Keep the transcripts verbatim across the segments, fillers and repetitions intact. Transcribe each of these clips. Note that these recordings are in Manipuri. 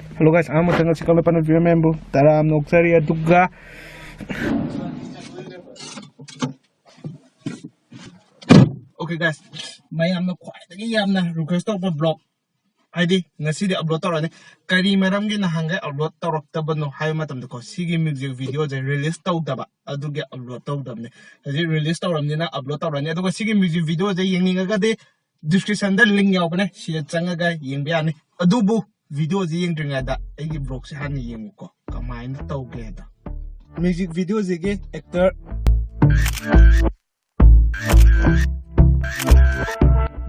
Hello guys, ꯑꯍꯥꯟꯕꯗ ꯉꯁꯤ ꯀꯪꯂꯩꯄꯥꯛꯅ ꯃꯌꯥꯝꯕꯨ ꯇꯔꯥꯝꯅ ꯑꯣꯛꯆꯔꯤ꯫ ꯑꯗꯨꯒ okay guys, ꯃꯌꯥꯝꯅ ꯈ꯭ꯋꯥꯏꯗꯒꯤ ꯌꯥꯝꯅ request ꯇꯧꯕ vlog, ꯍꯥꯏꯗꯤ ꯉꯁꯤꯗꯤ upload ꯇꯧꯔꯅꯤ꯫ ꯀꯔꯤ ꯃꯔꯝꯒꯤ ꯅꯍꯥꯟꯈꯩ upload ꯇꯧꯔꯛꯇꯕꯅꯣ ꯍꯥꯏꯕ ꯃꯇꯝꯗꯀꯣ, ꯁꯤꯒꯤ music video ꯁꯦ release ꯇꯧꯗꯕ, ꯑꯗꯨꯒꯤ upload ꯇꯧꯗꯕꯅꯦ꯫ ꯍꯧꯖꯤꯛ release ꯇꯧꯔꯕꯅꯤꯅ upload ꯇꯧꯔꯅꯤ꯫ ꯑꯗꯨꯒ ꯁꯤꯒꯤ music video ꯁꯦ ꯌꯦꯡꯅꯤꯡꯉꯒꯗꯤ description ꯗ link ꯌꯥꯎꯕꯅꯦ, ꯁꯤꯗ ꯆꯪꯉꯒ ꯌꯦꯡꯕ ꯌꯥꯅꯤ꯫ ꯑꯗꯨꯕꯨ video ꯁꯦ ꯌꯦꯡꯗ꯭ꯔꯤꯉꯩꯗ ꯑꯩꯒꯤ vlog ꯁꯦ ꯍꯥꯟꯅ ꯌꯦꯡꯉꯨꯀꯣ, ꯀꯃꯥꯏꯅ ꯇꯧꯒꯦꯗꯣ꯫ Music video ꯁꯤꯒꯤ actor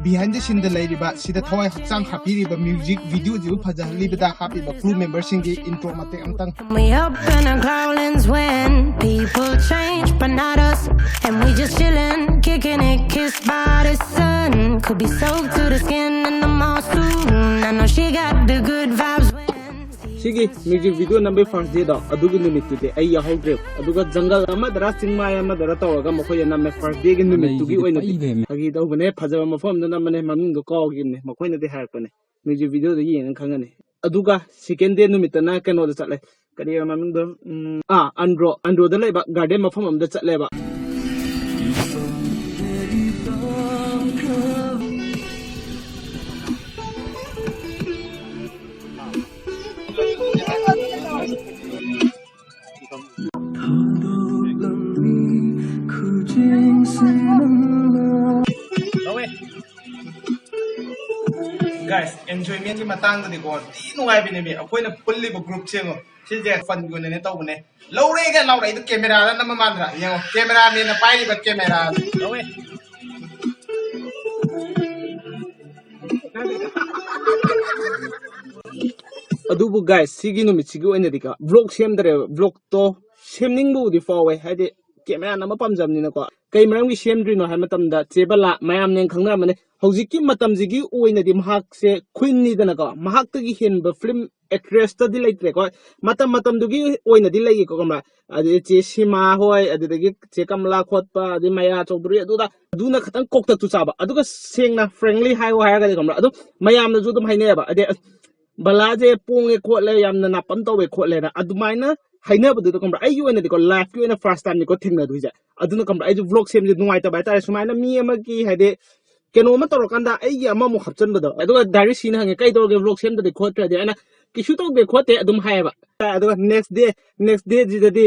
behind the scene ꯗ ꯂꯩꯔꯤꯕ, ꯁꯤꯗ ꯊꯋꯥꯏ ꯍꯛꯆꯥꯡ ꯍꯥꯞꯄꯤꯔꯤꯕ, music video ꯁꯤꯕꯨ ꯐꯖꯍꯜꯂꯤꯕꯗ ꯍꯥꯞꯄꯤꯕ crew member ꯁꯤꯡꯒꯤ intro ꯃꯇꯦꯛ ꯑꯃꯇꯪ꯫ We up in our growlings when people change, but not us. And we just chillin', kicking it, kissed by the sun. Could be soaked to the skin in the mall soon. I know she got the good vibes when ꯁꯤꯒꯤ music video ꯅꯝꯕꯒꯤ first day ꯗꯣ, ꯑꯗꯨꯒꯤ ꯅꯨꯃꯤꯠꯇꯨꯗꯤ ꯑꯩ ꯌꯥꯎꯍꯧꯗ꯭ꯔꯦꯕ꯫ ꯑꯗꯨꯒ ꯖꯪꯒꯜ ꯑꯃꯗꯔ ꯆꯤꯡꯃꯥꯏ ꯑꯃꯗꯔ ꯇꯧꯔꯒ ꯃꯈꯣꯏꯅ ꯅꯝꯃꯦ first day ꯒꯤ ꯅꯨꯃꯤꯠꯇꯨꯒꯤ ꯑꯣꯏꯅꯗꯤ꯫ ꯐꯥꯒꯤ ꯇꯧꯕꯅꯦ, ꯐꯖꯕ ꯃꯐꯝ ꯑꯃꯗ ꯅꯝꯕꯅꯦ, ꯃꯃꯤꯡꯗꯣ ꯀꯥꯎꯈꯤꯕꯅꯦ, ꯃꯈꯣꯏꯅꯗꯤ ꯍꯥꯏꯔꯛꯄꯅꯦ꯫ Music video ꯗꯣ ꯌꯦꯡꯉ ꯈꯪꯉꯅꯤ꯫ ꯑꯗꯨꯒ second day ꯅꯨꯃꯤꯠꯇꯅ ꯀꯩꯅꯣꯗ ꯆꯠꯂꯦ, ꯀꯔꯤ ꯃꯃꯤꯡꯗꯣ? ꯎꯝ, ꯑꯥ, ꯑꯟꯗ꯭ꯔꯣ, ꯑꯟꯗ꯭ꯔꯣꯗ ꯂꯩꯕ garden ꯃꯐꯝ ꯑꯃꯗ ꯆꯠꯂꯦꯕ꯫ Guys, enjoyment ꯀꯤ ꯃꯇꯥꯡꯗꯗꯤꯀꯣ, ꯊꯤ ꯅꯨꯡꯉꯥꯏꯕꯤꯅꯦꯃꯤ꯫ ꯑꯩꯈꯣꯏꯅ ꯄꯨꯜꯂꯤꯕ group ꯁꯦ ꯌꯦꯡꯉꯣ꯫ ꯁꯤꯁꯦ fun ꯒꯤ ꯑꯣꯏꯅꯅꯦ ꯇꯧꯕꯅꯦ꯫ ꯂꯧꯔꯦꯒ ꯂꯥꯎꯔꯛꯏꯗꯣ camera ꯗ ꯅꯝꯕ ꯃꯥꯟꯗ꯭ꯔꯥ? ꯌꯦꯡꯉꯣ, camera man ꯅ ꯄꯥꯏꯔꯤꯕ camera ꯗꯣ꯫ ꯂꯧꯋꯦ꯫ ꯑꯗꯨꯕꯨ guys, ꯁꯤꯒꯤ ꯅꯨꯃꯤꯠꯁꯤꯒꯤ ꯑꯣꯏꯅꯗꯤꯀꯣ, vlog ꯁꯦꯝꯗ꯭ꯔꯦꯕ꯫ Vlog ꯇꯣ ꯁꯦꯝꯅꯤꯡꯕꯕꯨꯗꯤ ꯐꯥꯎꯋꯦ, ꯍꯥꯏꯗꯤ camera ꯅꯝꯕ ꯄꯥꯝꯖꯕꯅꯤꯅꯀꯣ꯫ ꯀꯩ ꯃꯔꯝꯒꯤ ꯁꯦꯝꯗ꯭ꯔꯤꯅꯣ ꯍꯥꯏꯕ ꯃꯇꯝꯗ, ꯆꯦ ꯕꯂꯥ, ꯃꯌꯥꯝꯅ ꯈꯪꯅꯔꯝꯃꯅꯤ, ꯍꯧꯖꯤꯛꯀꯤ ꯃꯇꯝꯁꯤꯒꯤ ꯑꯣꯏꯅꯗꯤ ꯃꯍꯥꯛꯁꯦ queen ꯅꯤꯗꯅꯀꯣ꯫ ꯃꯍꯥꯛꯇꯒꯤ ꯍꯦꯟꯕ film actress ꯇꯗꯤ ꯂꯩꯇ꯭ꯔꯦꯀꯣ꯫ ꯃꯇꯝ ꯃꯇꯝꯗꯨꯒꯤ ꯑꯣꯏꯅꯗꯤ ꯂꯩꯌꯦꯀꯣ, ꯈꯪꯕ꯭ꯔꯥ? ꯑꯗꯩ ꯆꯦ ꯁꯤꯃꯥ ꯍꯣꯏ, ꯑꯗꯨꯗꯒꯤ ꯆꯦ ꯀꯃꯂꯥ ꯈꯣꯠꯄ, ꯑꯗꯩ ꯃꯌꯥ ꯆꯧꯙꯨꯔꯤ, ꯑꯗꯨꯗ, ꯑꯗꯨꯅ ꯈꯇꯪ ꯀꯣꯛꯇꯛꯁꯨ ꯆꯥꯕ꯫ ꯑꯗꯨꯒ ꯁꯦꯡꯅ frankly ꯍꯥꯏꯌꯣ ꯍꯥꯏꯔꯒꯗꯤ, ꯈꯪꯕ꯭ꯔꯥ, ꯑꯗꯨꯝ ꯃꯌꯥꯝꯅꯁꯨ ꯑꯗꯨꯝ ꯍꯥꯏꯅꯩꯌꯦꯕ꯫ ꯑꯗꯩ ꯑꯁ, ꯕꯂꯥꯁꯦ ꯄꯣꯡꯉꯦ ꯈꯣꯠꯂꯦ, ꯌꯥꯝꯅ ꯅꯥꯄꯝ ꯇꯧꯋꯦ ꯈꯣꯠꯂꯦꯅ ꯑꯗꯨꯃꯥꯏꯅ ꯍꯥꯏꯅꯕꯗꯨꯗ, ꯈꯪꯕ꯭ꯔꯥ? ꯑꯩꯒꯤ ꯑꯣꯏꯅꯗꯤꯀꯣ, ꯂꯥꯏꯐꯀꯤ ꯑꯣꯏꯅ ꯐꯥꯔꯁ ꯇꯥꯏꯝꯅꯤꯀꯣ ꯊꯦꯡꯅꯗꯣꯏꯁꯦ꯫ ꯑꯗꯨꯅ, ꯈꯪꯕ꯭ꯔꯥ, ꯑꯩꯁꯨ ꯕ꯭ꯂꯣꯒ ꯁꯦꯝꯕꯁꯦ ꯅꯨꯡꯉꯥꯏꯇꯕ ꯍꯥꯏꯇꯥꯔꯦ꯫ ꯁꯨꯃꯥꯏꯅ ꯃꯤ ꯑꯃꯒꯤ, ꯍꯥꯏꯗꯤ, ꯀꯩꯅꯣ ꯑꯃ ꯇꯧꯔꯀꯥꯟꯗ ꯑꯩꯒꯤ ꯑꯃꯃꯨꯛ ꯍꯥꯞꯆꯤꯟꯕꯗꯣ꯫ ꯑꯗꯨꯒ ꯗꯥꯏꯔꯦꯛ ꯁꯤꯅ ꯍꯪꯉꯦ, "ꯀꯩ ꯇꯧꯔꯒꯦ ꯕ꯭ꯂꯣꯒ ꯁꯦꯝꯗ꯭ꯔꯗꯤ ꯈꯣꯠꯇ꯭ꯔꯗꯤ?" ꯑꯩꯅ, "ꯀꯩꯁꯨ ꯇꯧꯗꯦ ꯈꯣꯠꯇꯦ" ꯑꯗꯨꯝ ꯍꯥꯏꯌꯦꯕ꯫ ꯑꯗꯨꯒ ꯅꯦꯛꯁ ꯗꯦ, ꯅꯦꯛꯁ ꯗꯦꯁꯤꯗꯗꯤ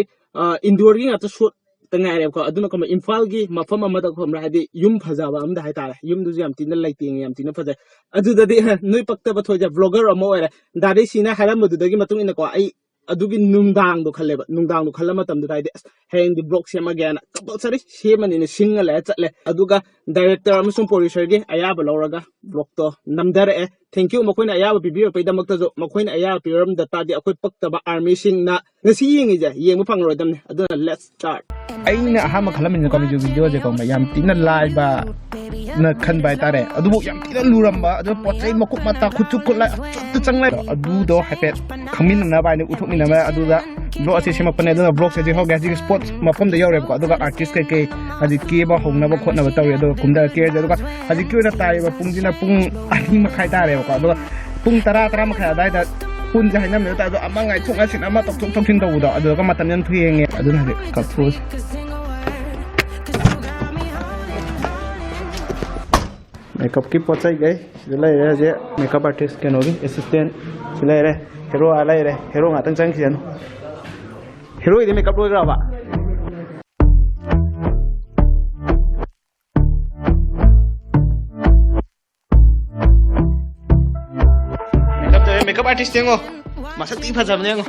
ꯏꯟꯗꯣꯔꯒꯤ ꯉꯥꯛꯇ ꯁꯨꯠꯇ ꯉꯥꯏꯔꯦꯕꯀꯣ꯫ ꯑꯗꯨꯅ, ꯈꯪꯕ꯭ꯔꯥ, ꯏꯝꯐꯥꯜꯒꯤ ꯃꯐꯝ ꯑꯃꯗ, ꯈꯪꯕ꯭ꯔꯥ, ꯍꯥꯏꯗꯤ, ꯌꯨꯝ ꯐꯖꯕ ꯑꯃꯗ ꯍꯥꯏꯇꯥꯔꯦ, ꯌꯨꯝꯗꯨꯁꯨ ꯌꯥꯝ ꯊꯤꯅ ꯂꯩꯇꯦꯡꯉꯦ, ꯌꯥꯝ ꯊꯤꯅ ꯐꯖꯩ꯫ ꯑꯗꯨꯗꯗꯤ ꯅꯣꯏ ꯄꯛꯇꯕ ꯊꯣꯏꯁꯦ ꯕ꯭ꯂꯣꯒꯔ ꯑꯃ ꯑꯣꯏꯔꯦ꯫ ꯗꯥꯏꯔꯦꯛ ꯁꯤꯅ ꯍꯥꯏꯔꯝꯕꯗꯨꯗꯒꯤ ꯃꯇꯨꯡ ꯏꯟꯅꯀꯣ, ꯑꯩ ꯑꯗꯨꯒꯤ ꯅꯨꯡꯗꯥꯡꯗꯣ ꯈꯜꯂꯦꯕ꯫ ꯅꯨꯡꯗꯥꯡꯗꯣ ꯈꯜꯂ ꯃꯇꯝꯗꯨꯗ, ꯍꯥꯏꯗꯤ, "ꯑꯁ, ꯍꯌꯦꯡꯗꯤ ꯕ꯭ꯂꯣꯒ ꯁꯦꯝꯃꯒꯦꯅ" ꯀꯝꯄꯜꯁꯔꯤ ꯁꯦꯝꯃꯅꯤꯅ ꯁꯤꯡꯉ ꯂꯩꯔ ꯆꯠꯂꯦ꯫ ꯑꯗꯨꯒ ꯗꯥꯏꯔꯦꯛꯇꯔ ꯑꯃꯁꯨꯡ ꯄ꯭ꯔꯣꯗ꯭ꯌꯨꯁꯔꯒꯤ ꯑꯌꯥꯕ ꯂꯧꯔꯒ ꯕ꯭ꯂꯣꯒꯇꯣ ꯅꯝꯊꯔꯛꯑꯦ꯫ ꯊꯦꯡꯀ꯭ꯌꯨ ꯃꯈꯣꯏꯅ ꯑꯌꯥꯕ ꯄꯤꯕꯤꯔꯛꯄꯩꯗꯃꯛꯇꯁꯨ꯫ ꯃꯈꯣꯏꯅ ꯑꯌꯥꯕ ꯄꯤꯔꯝꯗ ꯇꯥꯔꯗꯤ ꯑꯩꯈꯣꯏ ꯄꯛꯇꯕ ꯑꯥꯔꯃꯤꯁꯤꯡꯅ ꯉꯁꯤ ꯌꯦꯡꯉꯤꯁꯦ ꯌꯦꯡꯕ ꯐꯪꯉꯔꯣꯏꯗꯕꯅꯤ꯫ ꯑꯗꯨꯅ let's start꯫ ꯑꯩꯅ ꯑꯍꯥꯟꯕ ꯈꯜꯂꯝꯃꯤꯁꯦꯀꯣ, ꯃ꯭ꯌꯨꯖꯤꯛ ꯚꯤꯗꯤꯑꯣꯁꯦꯀꯣ, ꯌꯥꯝ ꯊꯤꯅ ꯂꯥꯏꯕ ꯅ ꯈꯟꯕ ꯍꯥꯏꯇꯥꯔꯦ꯫ ꯑꯗꯨꯕꯨ ꯌꯥꯝ ꯊꯤꯅ ꯂꯨꯔꯝꯕ, ꯑꯗꯨ ꯄꯣꯠ ꯆꯩ ꯃꯀꯨꯞ ꯃꯇꯥ, ꯈꯨꯠꯁꯨ ꯈꯨꯠꯂꯥꯏ ꯑꯆꯧꯕꯇ ꯆꯪꯂꯛꯑꯦ꯫ ꯑꯗꯨꯗꯣ ꯍꯥꯏꯐꯦꯠ ꯈꯪꯃꯤꯟꯅꯅꯕ ꯍꯥꯏꯅ ꯎꯠꯊꯣꯛꯃꯤꯟꯅꯕ꯫ ꯑꯗꯨꯗ ꯕ꯭ꯂꯣꯒ ꯑꯁꯤ ꯁꯦꯝꯃꯛꯄꯅꯦ꯫ ꯑꯗꯨꯅ ꯕ꯭ꯂꯣꯒꯁꯦ ꯍꯧꯖꯤꯛ ꯍꯧꯒꯦ, ꯍꯧꯖꯤꯛ ꯁ꯭ꯄꯣꯔꯠꯁ ꯃꯐꯝꯗ ꯌꯧꯔꯦꯕꯀꯣ꯫ ꯑꯗꯨꯒ ꯑꯥꯔꯇꯤꯁ ꯀꯩꯀꯩ ꯍꯧꯖꯤꯛ ꯀꯦꯕ ꯍꯧꯅꯕ ꯈꯣꯠꯅꯕ ꯇꯧꯔꯤ꯫ ꯑꯗꯨꯒ ꯀꯨꯝꯊꯔ ꯀꯦꯔꯁꯦ꯫ ꯑꯗꯨꯒ ꯍꯧꯖꯤꯛꯀꯤ ꯑꯣꯏꯅ ꯇꯥꯔꯤꯕ ꯄꯨꯡꯁꯤꯅ ꯄꯨꯡ ꯑꯅꯤ ꯃꯈꯥꯏ ꯇꯥꯔꯦꯕꯀꯣ꯫ ꯑꯗꯨꯒ ꯄꯨꯡ ꯇꯔꯥ, ꯇꯔꯥ ꯃꯈꯥꯏ ꯑꯗꯨꯋꯥꯏꯗ ꯄꯨꯟꯁꯦ ꯍꯥꯏꯅꯕꯅꯦ꯫ ꯑꯗꯣ ꯑꯃ ꯉꯥꯏꯊꯣꯛ ꯉꯥꯏꯁꯤꯟ, ꯑꯃ ꯇꯧꯊꯣꯛ ꯇꯧꯁꯤꯟ ꯇꯧꯕꯗꯣ, ꯑꯗꯨꯗꯨꯒ ꯃꯇꯝ ꯌꯥꯝ ꯊꯨꯌꯦꯡꯉꯦ꯫ ꯑꯗꯨꯅ ꯍꯧꯖꯤꯛ ꯀꯛꯊꯣꯛꯑꯁꯤ꯫ ꯃꯦꯀꯞꯀꯤ ꯄꯣꯠ ꯆꯩꯈꯩ ꯁꯤꯗ ꯂꯩꯔꯦ꯫ ꯍꯧꯖꯤꯛ ꯃꯦꯀꯞ ꯑꯥꯔꯇꯤꯁ ꯀꯩꯅꯣꯒꯤ ꯑꯦꯁꯤꯁꯇꯦꯟ ꯁꯤ ꯂꯩꯔꯦ꯫ ꯍꯦꯔꯣ ꯑꯥ ꯂꯩꯔꯦ꯫ ꯍꯦꯔꯣ ꯉꯥꯛꯇꯪ ꯆꯪꯈꯤꯁꯅꯨ꯫ ꯍꯦꯔꯣꯒꯤꯗꯤ ꯃꯦꯀꯞ ꯂꯣꯏꯈ꯭ꯔꯕ? ꯃꯦꯀꯞ ꯇꯧꯔꯦ, ꯃꯦꯀꯞ ꯑꯥꯔꯇꯤꯁ ꯌꯦꯡꯉꯣ꯫ ꯃꯁꯛ ꯊꯤ ꯐꯖꯕꯅꯦ, ꯌꯦꯡꯉꯣ꯫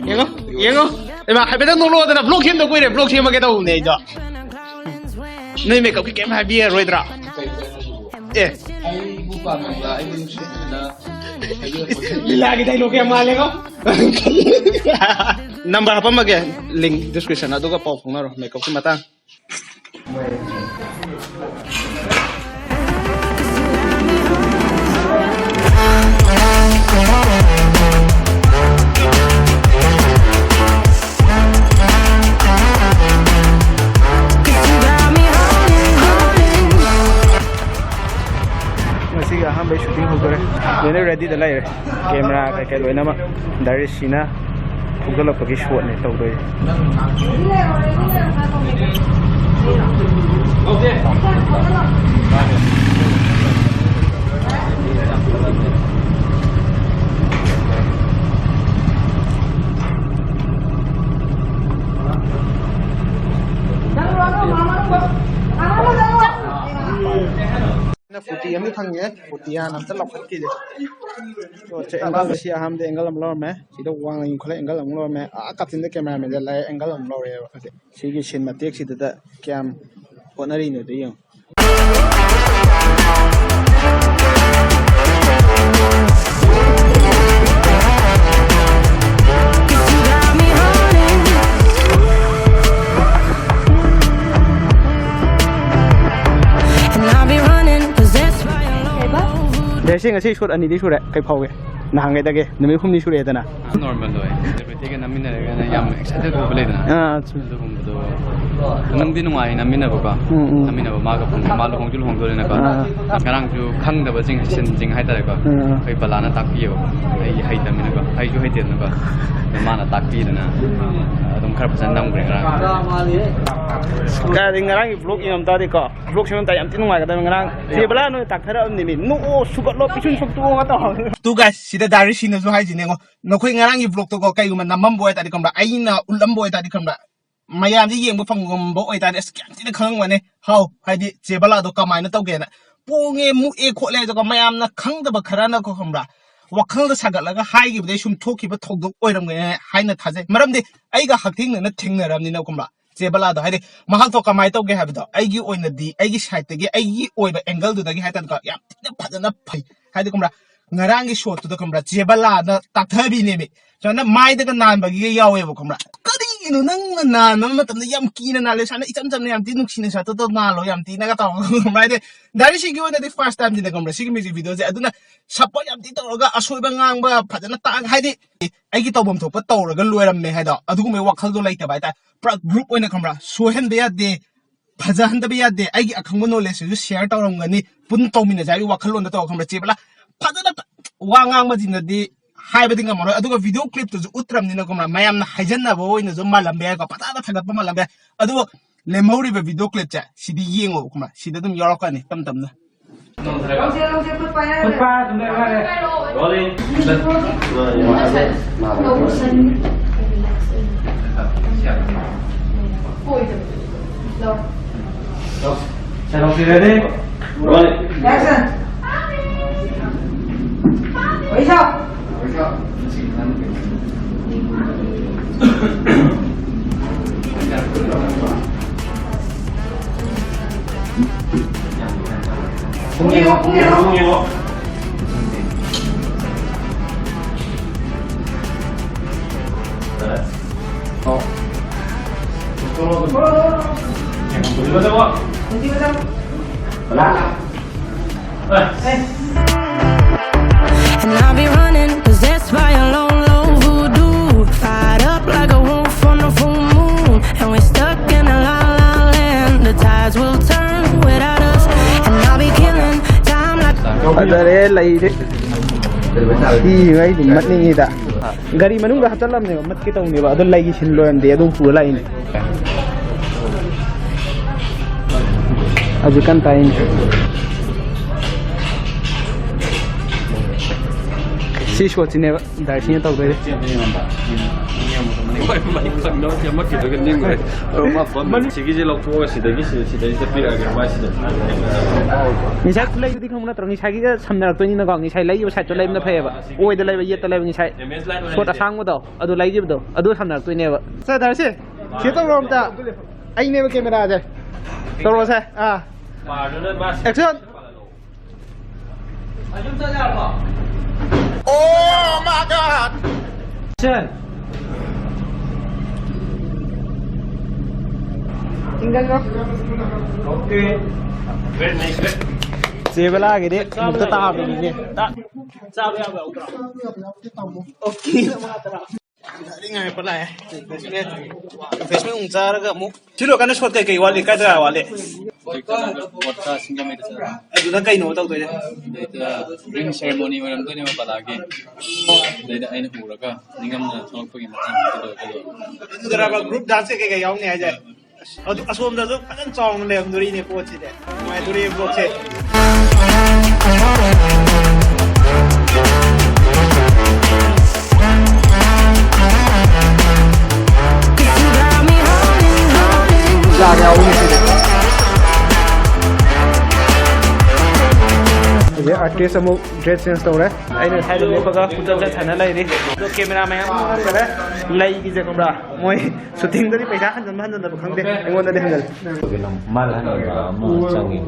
ꯌꯦꯡꯉꯣ, ꯌꯦꯡꯉꯣ꯫ ꯏꯃꯥ, ꯍꯥꯏꯐꯦꯠꯇꯪ ꯅꯣꯛꯂꯛꯑꯣꯗꯅ, ꯕ꯭ꯂꯣꯒ ꯁꯦꯝꯗ ꯀꯨꯏꯔꯦ, ꯕ꯭ꯂꯣꯒ ꯁꯦꯝꯃꯒꯦ ꯇꯧꯕꯅꯦ ꯑꯩꯗꯣ꯫ ꯅꯣꯏ ꯃꯦꯀꯞꯀꯤ ꯀꯩꯝ ꯍꯥꯏꯕꯤꯔꯔꯣꯏꯗ꯭ꯔꯥ? ꯑꯦ꯫ ꯑꯩꯕꯨ ꯄꯥꯝꯃꯤꯕ, ꯑꯩꯕꯨ ꯅꯨꯡꯁꯤꯕꯤꯗꯨꯅ ꯍꯥꯏꯕꯤꯔꯛꯄ꯫ ꯂꯤꯂꯥꯒꯤ ꯗꯥꯏꯂꯣꯒ ꯌꯥꯝ ꯃꯥꯜꯂꯦꯀꯣ꯫ ꯅꯝꯕꯔ ꯍꯥꯄꯝꯃꯒꯦ, ꯂꯤꯡ ꯗꯤꯁꯀ꯭ꯔꯤꯞꯁꯟ, ꯑꯗꯨꯒ ꯄꯥꯎ ꯐꯥꯎꯅꯔꯣ ꯃꯦꯀꯞꯀꯤ ꯃꯇꯥꯡ꯫ ꯉꯁꯤꯒꯤ ꯑꯍꯥꯟꯕꯩ ꯁꯨꯇꯤꯡ ꯍꯧꯗꯣꯔꯦ꯫ ꯂꯣꯏꯅ ꯔꯦꯗꯤꯗ ꯂꯩꯔꯦ꯫ ꯀꯦꯃꯦꯔꯥ ꯀꯩꯀꯩ ꯂꯣꯏꯅꯃꯛ ꯗꯥꯏꯔꯦꯛꯁꯤꯅ ꯊꯧꯒꯠꯂꯛꯄꯒꯤ ꯁꯣꯠꯅꯦ ꯇꯧꯗꯣꯏꯁꯦ꯫ ꯐꯣꯔꯇꯤ ꯑꯃꯗꯤ ꯐꯪꯉꯦ꯫ ꯐꯣꯔꯇꯤ ꯍꯥꯟꯅ ꯑꯝꯇ ꯂꯧꯈꯠꯈꯤꯒꯦ꯫ ꯁꯣꯠꯁꯦ ꯑꯦꯡꯒꯜ ꯑꯁꯤ ꯑꯍꯥꯟꯕꯗ ꯑꯦꯡꯒꯜ ꯑꯃ ꯂꯧꯔꯝꯃꯦ꯫ ꯁꯤꯗ ꯋꯥꯡꯅ ꯌꯨꯡꯈꯠꯂ ꯑꯦꯡꯒꯜ ꯑꯃ ꯂꯧꯔꯝꯃꯦ꯫ ꯑꯥ ꯀꯥꯆꯤꯟꯗ ꯀꯦꯃꯦꯔꯥꯃꯦꯟꯗ ꯂꯥꯛꯑꯦ, ꯑꯦꯡꯒꯜ ꯑꯃ ꯂꯧꯔꯦꯕ ꯍꯧꯖꯤꯛ꯫ ꯁꯤꯒꯤ ꯁꯤꯟ ꯃꯇꯦꯛꯁꯤꯗ ꯀꯌꯥꯝ ꯍꯣꯠꯅꯔꯤꯅꯣꯗꯣ ꯌꯦꯡꯉꯨ꯫ And I'll be running, possessed by a lone wolf. ꯗꯦꯁꯤ, ꯉꯁꯤ ꯁꯣꯠ ꯑꯅꯤꯗꯤ ꯁꯨꯔꯦ, ꯀꯩ ꯐꯥꯎꯒꯦ? ꯅꯍꯥꯟꯈꯩꯗꯒꯤ ꯅꯨꯃꯤꯠ ꯍꯨꯝꯅꯤ ꯁꯨꯔꯛꯑꯦꯗꯅ꯫ ꯅꯣꯔꯃꯦꯜ ꯑꯣꯏ꯫ ꯁꯦꯂꯤꯕ꯭ꯔꯤꯇꯤꯒ ꯅꯝꯃꯤꯟꯅꯔꯒꯅ ꯌꯥꯝ ꯑꯦꯛꯁꯥꯏꯇꯦꯗ ꯑꯣꯏꯕ ꯂꯩꯗꯅ꯫ ꯑꯥ, ꯆꯨꯝꯃꯤ꯫ ꯑꯗꯨꯒꯨꯝꯕꯗꯣ ꯅꯨꯡꯗꯤ ꯅꯨꯡꯉꯥꯏ ꯅꯝꯃꯤꯟꯅꯕꯀꯣ꯫ ꯎꯝ, ꯎꯝ꯫ ꯅꯝꯃꯤꯟꯅꯕ ꯃꯥꯒ ꯐꯪꯉꯦ꯫ ꯃꯥ ꯂꯨꯍꯣꯡꯁꯨ ꯂꯨꯍꯣꯡꯗꯣꯔꯦꯅꯀꯣ꯫ ꯑꯥ꯫ ꯉꯔꯥꯡꯁꯨ ꯈꯪꯗꯕꯁꯤꯡ, ꯁꯤꯟꯁꯤꯡ ꯍꯥꯏꯇꯥꯔꯦꯀꯣ꯫ ꯑꯥ꯫ ꯑꯩꯈꯣꯏ ꯕꯂꯥꯅ ꯇꯥꯛꯄꯤꯌꯦꯕꯀꯣ꯫ ꯑꯩ ꯍꯩꯇꯕꯅꯤꯅꯀꯣ꯫ ꯑꯩꯁꯨ ꯍꯩꯇꯦꯗꯅꯀꯣ꯫ ꯑꯗꯣ ꯃꯥꯅ ꯇꯥꯛꯄꯤꯗꯅ ꯑꯗꯨꯝ ꯈꯔ ꯐꯖꯅ ꯅꯝꯈ꯭ꯔꯦ ꯉꯔꯥꯡ꯫ ꯀꯥꯏꯗꯩ ꯉꯔꯥꯡꯒꯤ ꯕ꯭ꯂꯣꯒ ꯌꯦꯡꯉꯝ ꯇꯥꯔꯗꯤꯀꯣ꯫ ꯕ꯭ꯂꯣꯒ ꯁꯦꯝꯃꯝ ꯇꯥꯔꯗꯤ ꯌꯥꯝ ꯊꯤ ꯅꯨꯡꯉꯥꯏꯒꯗꯕꯅꯤ꯫ ꯉꯔꯥꯡ ꯆꯦ ꯕꯂꯥ ꯅꯣꯏ ꯇꯥꯛꯊꯔꯛꯑꯕꯅꯤꯃꯤ꯫ ꯅꯣꯛꯑꯣ, ꯁꯨꯒꯠꯂꯣ, ꯄꯤꯁꯨꯝ ꯁꯨꯛꯇꯣꯛꯑꯒ ꯇꯧꯔꯒ꯫ ꯇꯨ ꯒꯥꯏꯁ, ꯁꯤꯗ ꯗꯥꯏꯔꯦꯛ ꯁꯤꯅꯁꯨ ꯍꯥꯏꯁꯤꯅꯦꯉꯣ꯫ ꯅꯈꯣꯏ ꯉꯔꯥꯡꯒꯤ ꯕ꯭ꯂꯣꯒꯇꯣꯀꯣ ꯀꯩꯒꯨꯝꯕ ꯅꯝꯃꯝꯕ ꯑꯣꯏꯇꯥꯔꯗꯤ ꯈꯪꯕ꯭ꯔꯥ? ꯑꯩꯅ ꯎꯠꯂꯝꯕ ꯑꯣꯏꯇꯥꯔꯗꯤ ꯈꯪꯕ꯭ꯔꯥ? ꯃꯌꯥꯝꯁꯦ ꯌꯦꯡꯕ ꯐꯪꯉꯝꯕ ꯑꯣꯏꯇꯥꯔꯗꯤ ꯑꯁ ꯀꯌꯥꯝ ꯊꯤꯅ ꯈꯪꯉꯝꯒꯅꯤ꯫ ꯍꯥꯎ, ꯍꯥꯏꯗꯤ ꯆꯦ ꯕꯂꯥꯗꯣ ꯀꯃꯥꯏꯅ ꯇꯧꯒꯦꯅ꯫ ꯄꯣꯡꯉꯦ, ꯃꯨꯛꯑꯦ, ꯈꯣꯠꯂꯦ ꯍꯥꯏꯗꯨꯒ ꯃꯌꯥꯝꯅ ꯈꯪꯗꯕ ꯈꯔꯅꯀꯣ ꯈꯪꯕ꯭ꯔꯥ? ꯋꯥꯈꯜꯗ ꯁꯥꯒꯠꯂꯒ ꯍꯥꯏꯈꯤꯕꯗꯩ ꯁꯨꯝ ꯊꯣꯛꯈꯤꯕ ꯊꯧꯗꯣꯛ ꯑꯣꯏꯔꯝꯒꯅꯤ ꯍꯥꯏꯅ ꯊꯥꯖꯩ꯫ ꯃꯔꯝꯗꯤ ꯑꯩꯒ ꯍꯛꯊꯦꯡꯅꯅ ꯊꯦꯡꯅꯔꯕꯅꯤꯅ ꯈꯪꯕ꯭ꯔꯥ? ꯆꯦ ꯕꯂꯥꯗꯣ ꯍꯥꯏꯗꯤ ꯃꯍꯥꯛꯇꯣ ꯀꯃꯥꯏꯅ ꯇꯧꯒꯦ ꯍꯥꯏꯕꯗꯣ ꯑꯩꯒꯤ ꯑꯣꯏꯅꯗꯤ, ꯑꯩꯒꯤ ꯁꯥꯏꯠꯇꯒꯤ, ꯑꯩꯒꯤ ꯑꯣꯏꯕ ꯑꯦꯡꯒꯜꯗꯨꯗꯒꯤ ꯍꯥꯏꯇꯥꯔꯦꯀꯣ, ꯌꯥꯝ ꯊꯤꯅ ꯐꯖꯅ ꯐꯩ꯫ ꯍꯥꯏꯗꯤ ꯈꯪꯕ꯭ꯔꯥ? ꯉꯔꯥꯡꯒꯤ ꯁꯣꯠꯇꯨꯗ ꯈꯪꯕ꯭ꯔꯥ, ꯆꯦ ꯕꯂꯥꯅ ꯇꯥꯛꯊꯕꯤꯅꯦꯃꯤ꯫ ꯁꯨꯃꯥꯏꯅ ꯃꯥꯏꯗꯒ ꯅꯥꯟꯕꯒꯤꯒ ꯌꯥꯎꯋꯦꯕ ꯈꯪꯕ꯭꯭ꯔꯥ? ꯀꯔꯤꯒꯤꯅꯣ ꯅꯪꯅ ꯅꯥꯟꯕ ꯃꯇꯝꯗ ꯌꯥꯝ ꯀꯤꯅ ꯅꯥꯜꯂꯦ? ꯁꯨꯃꯥꯏꯅ ꯏꯆꯝ ꯆꯝꯅ ꯌꯥꯝ ꯊꯤ ꯅꯨꯡꯁꯤꯅ ꯁꯥꯠꯇꯣꯛꯇ ꯅꯥꯜꯂꯣ ꯌꯥꯝ ꯊꯤꯅꯒ ꯇꯧꯔꯒ ꯈꯪꯕ꯭ꯔꯥ? ꯍꯥꯏꯗꯤ ꯗꯥꯏꯔꯦꯛ ꯁꯤꯒꯤ ꯑꯣꯏꯅꯗꯤ ꯐꯥꯔꯁ ꯇꯥꯏꯝꯁꯤꯅ ꯈꯪꯕ꯭ꯔꯥ, ꯁꯤꯒꯤ ꯃ꯭ꯌꯨꯖꯤꯛ ꯚꯤꯗꯤꯑꯣꯁꯦ꯫ ꯑꯗꯨꯅ ꯁꯞꯄꯣꯔꯠ ꯌꯥꯝ ꯊꯤ ꯇꯧꯔꯒ ꯑꯁꯣꯏꯕ ꯉꯥꯡꯕ ꯐꯖꯅ ꯇꯥꯛꯑꯒ, ꯍꯥꯏꯗꯤ ꯑꯩꯒꯤ ꯇꯧꯐꯝ ꯊꯣꯛꯄ ꯇꯧꯔꯒ ꯂꯣꯏꯔꯝꯃꯦ ꯍꯥꯏꯗꯣ, ꯑꯗꯨꯒꯨꯝꯕꯒꯤ ꯋꯥꯈꯜꯗꯣ ꯂꯩꯇꯕ ꯍꯥꯏꯇꯥꯔꯦ꯫ ꯄꯨꯔꯥ ꯒ꯭ꯔꯨꯞ ꯑꯣꯏꯅ ꯈꯪꯕ꯭ꯔꯥ, ꯁꯣꯏꯍꯟꯕ ꯌꯥꯗꯦ, ꯐꯖꯍꯟꯗꯕ ꯌꯥꯗꯦ, ꯑꯩꯒꯤ ꯑꯈꯪꯕ ꯅꯣꯂꯦꯖꯁꯤꯁꯨ ꯁꯤꯌꯔ ꯇꯧꯔꯝꯒꯅꯤ, ꯄꯨꯟꯅ ꯇꯧꯃꯤꯟꯅꯁꯦ ꯍꯥꯏꯕꯒꯤ ꯋꯥꯈꯜꯂꯣꯟꯗ ꯇꯧꯔꯒ ꯈꯪꯕ꯭ꯔꯥ, ꯆꯦ ꯕꯂꯥ ꯐꯖꯅ ꯇ-, ꯋꯥ ꯉꯥꯡꯕꯁꯤꯅꯗꯤ ꯍꯥꯏꯕꯗꯤ ꯉꯝꯃꯔꯣꯏ꯫ ꯑꯗꯨꯒ ꯚꯤꯗꯤꯑꯣ ꯀ꯭ꯂꯤꯞꯇꯨꯁꯨ ꯎꯠꯇ꯭ꯔꯕꯅꯤꯅꯀꯣ, ꯃꯌꯥꯝꯅ ꯍꯥꯏꯖꯟꯅꯕ ꯑꯣꯏꯅꯁꯨ ꯃꯥꯜꯂꯝꯕ ꯌꯥꯏꯀꯣ, ꯄꯪꯊꯥꯗ ꯊꯥꯒꯠꯄ ꯃꯥꯜꯂꯝꯕ ꯌꯥꯏ꯫ ꯑꯗꯨꯕꯨ ꯂꯦꯝꯍꯧꯔꯤꯕ ꯚꯤꯗꯤꯑꯣ ꯀ꯭ꯂꯤꯞꯁꯦ ꯁꯤꯗꯤ ꯌꯦꯡꯉꯣꯕ, ꯈꯪꯕ꯭ꯔꯥ? ꯁꯤꯗ ꯑꯗꯨꯝ ꯌꯥꯎꯔꯛꯀꯅꯤ ꯇꯞ ꯇꯞꯅ꯫ ꯂꯧꯁꯦ, ꯂꯧꯁꯦ, ꯈꯨꯠ ꯄꯥꯏꯔꯒ ꯈꯨꯠ ꯄꯥꯏꯔ ꯑꯗꯨꯝ ꯂꯩꯔꯣ, ꯍꯥꯏꯔꯦ꯫ Rolling. ꯂꯧꯁꯟ꯫ ꯂꯧ꯫ ꯁꯦ, ꯂꯧꯁꯦ, ready? Rolling. Action. ꯋꯥꯔꯤ ꯁꯥꯎ꯫ ꯄꯨꯡ ꯌꯦꯡꯉꯣ, ꯄꯨꯡ ꯌꯦꯡꯉꯣ꯫ ꯄꯨꯡ ꯌꯦꯡꯉꯣ꯫ ꯑꯣ꯫ ꯄꯨꯟꯁꯤꯕ ꯆꯪꯉꯣ꯫ ꯄꯨꯟꯁꯤꯕ ꯆꯪꯉꯣ꯫ ꯂꯥ꯫ And I'll be running, possessed by a lone, lone voodoo. Fired up like a wolf on a full moon. And we're stuck in a la la land. The tides will turn without us. And I'll be killing time like ꯐꯖꯔꯦ, ꯂꯩꯔꯦ꯫ ꯁꯤ ꯑꯩꯗꯤ ꯃꯠꯅꯤꯡꯉꯤꯗ꯫ ꯒꯥꯔꯤ ꯃꯅꯨꯡꯗ ꯍꯥꯞꯆꯜꯂꯝꯅꯦꯕ, ꯃꯠꯀꯦ ꯇꯧꯅꯦꯕ, ꯑꯗꯣ ꯂꯩꯒꯤ ꯁꯤꯟ ꯂꯣꯏꯔꯝꯗꯦ, ꯑꯗꯨ ꯄꯨꯔ ꯂꯥꯛꯏꯅꯦ꯫ ꯍꯧꯖꯤꯛ ꯀꯟꯅ ꯇꯥꯏꯅꯦ꯫ ꯁꯤ ꯁꯣꯠꯁꯤꯅꯦꯕ ꯗꯥꯏꯔꯦꯛꯁꯤꯅ ꯇꯧꯗꯣꯏꯁꯦ꯫ ꯁꯤꯒꯤꯁꯦ ꯂꯧꯊꯣꯛꯑꯒ ꯁꯤꯗꯒꯤ ꯁꯤ-, ꯁꯤꯗꯩꯁꯤꯗ ꯄꯤꯔꯛꯑꯒꯦ ꯃꯥꯏꯁꯤꯗ꯫ ꯉꯁꯥꯏ ꯈꯨꯠꯂꯩꯗꯨꯗꯤ ꯈꯪꯕ ꯅꯠꯇ꯭ꯔꯣ? ꯉꯁꯥꯏꯒꯤꯒ ꯁꯝꯅꯔꯛꯇꯣꯏꯅꯤꯅꯀꯣ꯫ ꯉꯁꯥꯏ ꯂꯩꯈꯤꯕ ꯁꯥꯏꯠꯇꯣ ꯂꯩꯕꯅ ꯐꯩꯌꯦꯕ꯫ ꯑꯣꯏꯗ ꯂꯩꯕ, ꯌꯦꯠꯇ ꯂꯩꯕ ꯉꯁꯥꯏ ꯁꯣꯠ ꯑꯁꯥꯡꯕꯗꯣ ꯑꯗꯨ ꯂꯩꯈꯤꯕꯗꯣ ꯑꯗꯨ ꯁꯝꯅꯔꯛꯇꯣꯏꯅꯦꯕ꯫ ꯁꯦ, ꯗꯥꯏꯔꯦꯛꯁꯤ꯫ ꯁꯤ ꯇꯧꯔꯣ ꯑꯝꯇ꯫ ꯑꯩꯅꯦꯕ ꯀꯦꯃꯦꯔꯥꯁꯦ꯫ ꯇꯧꯔꯣꯁꯦ꯫ ꯑꯥ꯫ Action꯫ Oh my God! Action. Okay. ꯆꯦꯕꯂꯥꯒꯤꯗꯤ ꯑꯃꯨꯛꯇ ꯇꯥꯕꯅꯤꯅꯦ꯫ ꯆꯥꯕ ꯌꯥꯕ ꯌꯥꯎꯗ꯭ꯔꯣ? Okay꯫ ꯒꯥꯔꯤ ꯉꯥꯏꯕ ꯂꯥꯛꯑꯦ꯫ Refreshment꯫ Refreshment ꯑꯃꯨꯛ ꯆꯥꯔꯒ ꯑꯃꯨꯛ꯫ ꯁꯤ ꯂꯣꯏꯔꯀꯥꯟꯗ ꯁꯣꯠ ꯀꯩꯀꯩ ꯋꯥꯠꯂꯤ? ꯀꯥꯏ ꯖꯒꯥ ꯋꯥꯠꯂꯤ? ꯍꯧꯖꯤꯛ ꯆꯠꯂꯒ ꯕꯣꯗꯀꯥ ꯁꯤꯡꯖꯃꯩꯗ ꯆꯠꯂꯅꯤ꯫ ꯑꯗꯨꯅ ꯀꯩꯅꯣ ꯇꯧꯗꯣꯏꯅꯦ? ꯑꯗꯩꯗ ring ceremony ꯑꯣꯏꯔꯝꯗꯣꯏꯅꯦꯕ ꯕꯂꯥꯒꯤ꯫ ꯑꯗꯩꯗ ꯑꯩꯅ ꯎꯔꯒ ꯅꯤꯡꯉꯝꯅ ꯊꯣꯛꯂꯛꯄꯒꯤ ꯃꯇꯥꯡ ꯑꯗꯨꯗ ꯑꯗꯨꯗ ꯑꯗꯨꯗꯔꯕ group dance ꯀꯩꯀꯩ ꯌꯥꯎꯅꯤ ꯍꯥꯏꯁꯦ? ꯑꯁ, ꯑꯗꯨ ꯑꯁꯣꯝꯗꯁꯨ ꯐꯖꯅ ꯆꯥꯎꯅ ꯂꯩꯔꯝꯗꯣꯔꯤꯅꯦ ꯄꯣꯠꯁꯤꯗꯤ꯫ ꯅꯨꯡꯉꯥꯏꯗꯣꯔꯤ vlogꯁꯦ꯫ ꯌꯥꯔꯦ, ꯌꯥꯎꯔꯤ ꯉꯁꯤꯗꯤ꯫ ꯍꯧꯖꯤꯛ artist ꯑꯃꯨꯛ dress change ꯇꯧꯔꯦ꯫ ꯑꯩꯅ ꯁ꯭ꯋꯥꯏꯗ ꯂꯦꯞꯄꯒ ꯈꯨꯠꯆꯠ ꯆꯠ ꯁꯥꯟꯅ ꯂꯩꯔꯤ꯫ ꯑꯗꯣ camera ꯃꯌꯥꯝ ꯊꯝꯈ꯭ꯔꯦ꯫ ꯂꯩꯒꯤꯁꯦ ꯈꯪꯕ꯭ꯔꯥ? ꯃꯣꯏ shootingꯗꯗꯤ ꯄꯩꯁꯥ ꯍꯟꯖꯟꯕ ꯍꯟꯖꯟꯗꯕ ꯈꯪꯗꯦ꯫ ꯑꯩꯉꯣꯟꯗꯗꯤ ꯍꯟꯖꯜꯂꯦ꯫ ꯃꯥꯅ ꯍꯟꯕ ꯑꯃ ꯆꯪꯉꯤ꯫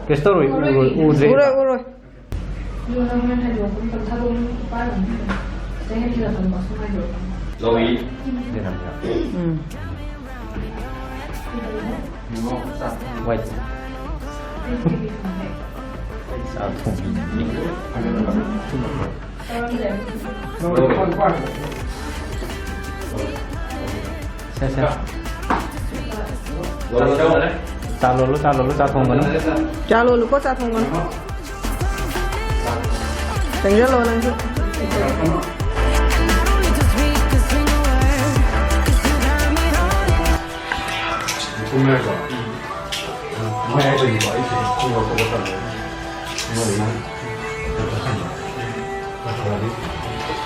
ꯀꯩꯁꯨ ꯇꯧꯔꯣꯏ, ꯎꯔꯣꯏ, ꯎꯗ꯭ꯔꯦ꯫ ꯎꯔꯣꯏ, ꯎꯔꯣꯏ꯫ ꯎꯝ꯫ White꯫ ꯆꯥꯛ ꯊꯣꯡꯕꯤ꯫ ꯁꯦ, ꯁꯦ꯫ ꯆꯥ ꯂꯣꯜꯂꯨ, ꯆꯥ ꯂꯣꯜꯂꯨ, ꯆꯥ ꯊꯣꯡꯒꯅꯨ꯫ ꯆꯥ ꯂꯣꯜꯂꯨꯀꯣ, ꯆꯥ ꯊꯣꯡꯒꯅꯨ꯫ ꯆꯪꯁꯤꯜꯂꯣ ꯅꯪꯁꯨ꯫ ꯃꯣꯏ ꯍꯥꯏꯗꯣꯏꯅꯤꯀꯣ, ꯑꯩ ꯁꯤꯗ ꯈꯣꯡ ꯂꯧꯊꯣꯛꯄ ꯇꯝꯃꯦ꯫ ꯃꯣꯏꯅ ꯅꯪ ꯅꯠꯇ꯭ꯔꯒꯗꯤ,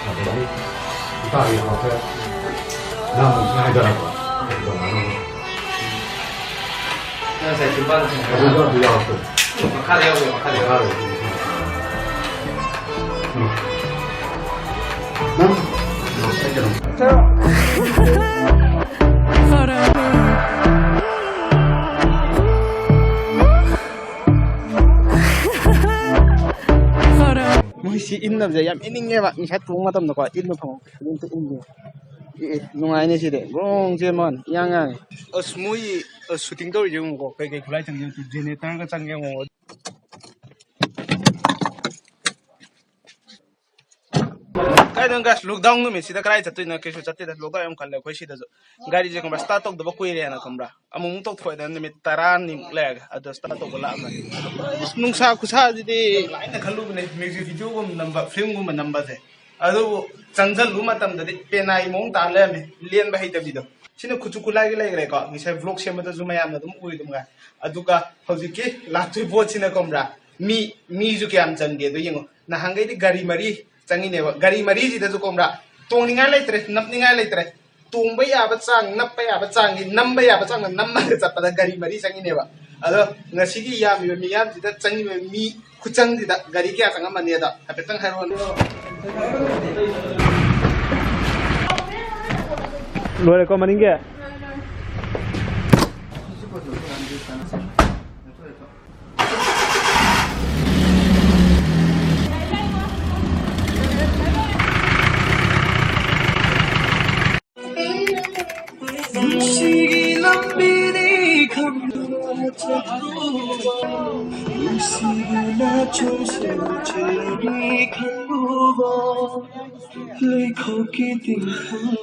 ꯑꯗꯒꯤ ꯏꯄꯥꯒꯤ ꯍꯥꯎꯇ ꯅꯪ ꯑꯃꯨꯛ ꯍꯥꯏꯗꯔꯛꯄ꯫ ꯅꯪ ꯉꯁꯥꯏ ꯆꯤꯝꯕꯥꯜꯗ ꯊꯦꯡꯅꯕ ꯑꯗꯨꯁꯨ ꯑꯗꯨ ꯌꯥꯎꯔꯛꯇꯣꯏꯅꯤ꯫ ꯃꯈꯥꯗ ꯌꯥꯎꯔꯛꯑꯣ, ꯃꯈꯥꯗ ꯌꯥꯎꯔꯛꯑꯣ꯫ ꯎꯝ꯫ ꯅꯪ ꯉꯁꯥꯏ ꯀꯩꯅꯣ ꯃꯣꯏꯁꯤ ꯏꯟꯅꯕꯁꯦ ꯌꯥꯝ ꯏꯟꯅꯤꯡꯉꯦꯕ꯫ ꯉꯁꯥꯏ ꯇꯣꯡꯕ ꯃꯇꯝꯗꯀꯣ ꯏꯟꯕ ꯐꯪꯍꯧꯗꯦ꯫ ꯑꯗꯨꯝꯇ ꯏꯟꯒꯦ꯫ ꯑꯦ, ꯑꯦ, ꯅꯨꯡꯉꯥꯏꯅꯦ ꯁꯤꯗꯤ꯫ ꯒ꯭ꯔꯣꯡ ꯆꯦꯟꯕ ꯋꯥꯅꯤ꯫ ꯏꯌꯥꯡ ꯌꯥꯡꯉꯦ꯫ ꯑꯁ, ꯃꯣꯏ, ꯑꯁ, shooting ꯇꯧꯔꯤꯁꯦ ꯌꯦꯡꯉꯨꯀꯣ꯫ ꯀꯩ ꯀꯩ ꯈꯨꯠꯂꯥꯏ ꯆꯪꯒꯦ ꯌꯦꯡꯉꯨ꯫ Generatorꯒ ꯆꯪꯒꯦ ꯌꯦꯡꯉꯨ꯫ ꯑꯗꯨꯝ ꯒꯥꯏꯁ, ꯂꯣꯛꯗꯥꯎꯟ ꯅꯨꯃꯤꯠꯁꯤꯗ ꯀꯗꯥꯏ ꯆꯠꯇꯣꯏꯅꯣ? ꯀꯩꯁꯨ ꯆꯠꯇꯦꯗ, ꯂꯣꯛꯗꯥꯎꯟ ꯌꯥꯝ ꯀꯜꯂꯦ ꯑꯩꯈꯣꯏ ꯁꯤꯗꯁꯨ꯫ ꯒꯥꯔꯤꯁꯦ ꯈꯪꯕ꯭ꯔꯥ, ꯁ꯭ꯇꯥꯔꯠ ꯇꯧꯗꯕ ꯀꯨꯏꯔꯦꯅ ꯈꯪꯕ꯭ꯔꯥ, ꯑꯃꯨꯛꯃꯨꯛ ꯇꯧꯊꯣꯛꯑꯦꯗꯅ ꯅꯨꯃꯤꯠ ꯇꯔꯥꯅꯤꯃꯨꯛ ꯂꯩꯔꯒ, ꯑꯗꯣ ꯁ꯭ꯇꯥꯔꯠ ꯇꯧꯕ ꯂꯥꯛꯑꯝꯃꯅꯤ꯫ ꯑꯁ, ꯅꯨꯡꯁꯥ ꯈꯨꯁꯥꯁꯤꯗꯤ꯫ ꯑꯩꯅ ꯈꯜꯂꯨꯕꯅꯦ ꯃ꯭ꯌꯨꯖꯤꯛ ꯚꯤꯗꯤꯑꯣꯒꯨꯝꯕ ꯅꯝꯕ, ꯐꯤꯂꯝꯒꯨꯝꯕ ꯅꯝꯕꯁꯦ, ꯑꯗꯨꯕꯨ ꯆꯪꯁꯤꯜꯂꯨ ꯃꯇꯝꯗꯗꯤ ꯄꯦꯅꯥꯏ ꯃꯑꯣꯡ ꯇꯥ ꯂꯩꯔꯝꯃꯦ, ꯂꯦꯟꯕ ꯍꯩꯇꯕꯤꯗꯣ꯫ ꯁꯤꯅ ꯈꯨꯠꯁꯨ ꯈꯨꯠꯂꯥꯏꯒꯤ ꯂꯩꯈ꯭ꯔꯦꯀꯣ, ꯉꯁꯥꯏ ꯚ꯭ꯂꯣꯒ ꯁꯦꯝꯕꯗꯁꯨ ꯃꯌꯥꯝꯅ ꯑꯗꯨꯝ ꯎꯏ ꯑꯗꯨꯝ ꯉꯥꯏ꯫ ꯑꯗꯨꯒ ꯍꯧꯖꯤꯛꯀꯤ ꯂꯥꯛꯇꯣꯏ ꯄꯣꯠꯁꯤꯅ ꯈꯪꯕ꯭ꯔꯥ, ꯃꯤ, ꯃꯤꯁꯨ ꯀꯌꯥꯝ ꯆꯟꯒꯦꯗꯣ ꯌꯦꯡꯉꯣ꯫ ꯅꯍꯥꯟꯈꯩꯗꯤ ꯒꯥꯔꯤ ꯃꯔꯤ ꯆꯪꯉꯤꯅꯦꯕ, ꯒꯥꯔꯤ ꯃꯔꯤꯁꯤꯗꯁꯨ ꯈꯪꯕ꯭ꯔꯥ, ꯇꯣꯡꯅꯤꯡꯉꯥꯏ ꯂꯩꯇ꯭ꯔꯦ, ꯅꯞꯅꯤꯡꯉꯥꯏ ꯂꯩꯇ꯭ꯔꯦ꯫ ꯇꯣꯡꯕ ꯌꯥꯕ ꯆꯥꯡ, ꯅꯞꯄ ꯌꯥꯕ ꯆꯥꯡꯒꯤ, ꯅꯝꯕ ꯌꯥꯕ ꯆꯥꯡꯗ ꯅꯝꯃꯒ ꯆꯠꯄꯗ ꯒꯥꯔꯤ ꯃꯔꯤ ꯆꯪꯉꯤꯅꯦꯕ꯫ ꯑꯗꯣ ꯉꯁꯤꯒꯤ ꯌꯥꯝꯃꯤꯕ ꯃꯤꯌꯥꯝꯁꯤꯗ ꯆꯪꯉꯤꯕ ꯃꯤ ꯈꯨꯆꯪꯁꯤꯗ ꯒꯥꯔꯤ ꯀꯌꯥ ꯆꯪꯉꯝꯃꯅꯤ ꯑꯗꯣ ꯍꯥꯏꯐꯦꯠꯇꯪ ꯍꯥꯏꯔꯛꯑꯣꯅꯦ꯫ ꯂꯣꯏꯔꯦꯀꯣ ꯃꯅꯤꯡꯒꯤ? ꯅꯨꯡꯁꯤꯒꯤ ꯂꯝꯕꯤꯅꯤ ꯈꯪꯗꯨꯅ ꯆꯠꯂꯨꯕ, ꯅꯨꯡꯁꯤꯗꯨꯅ ꯆꯣꯡꯁꯤꯟ ꯆꯦꯜꯂꯤ ꯈꯪꯂꯨꯕ, ꯂꯩꯈꯣꯛꯀꯤ ꯇꯤꯟꯈꯪ꯫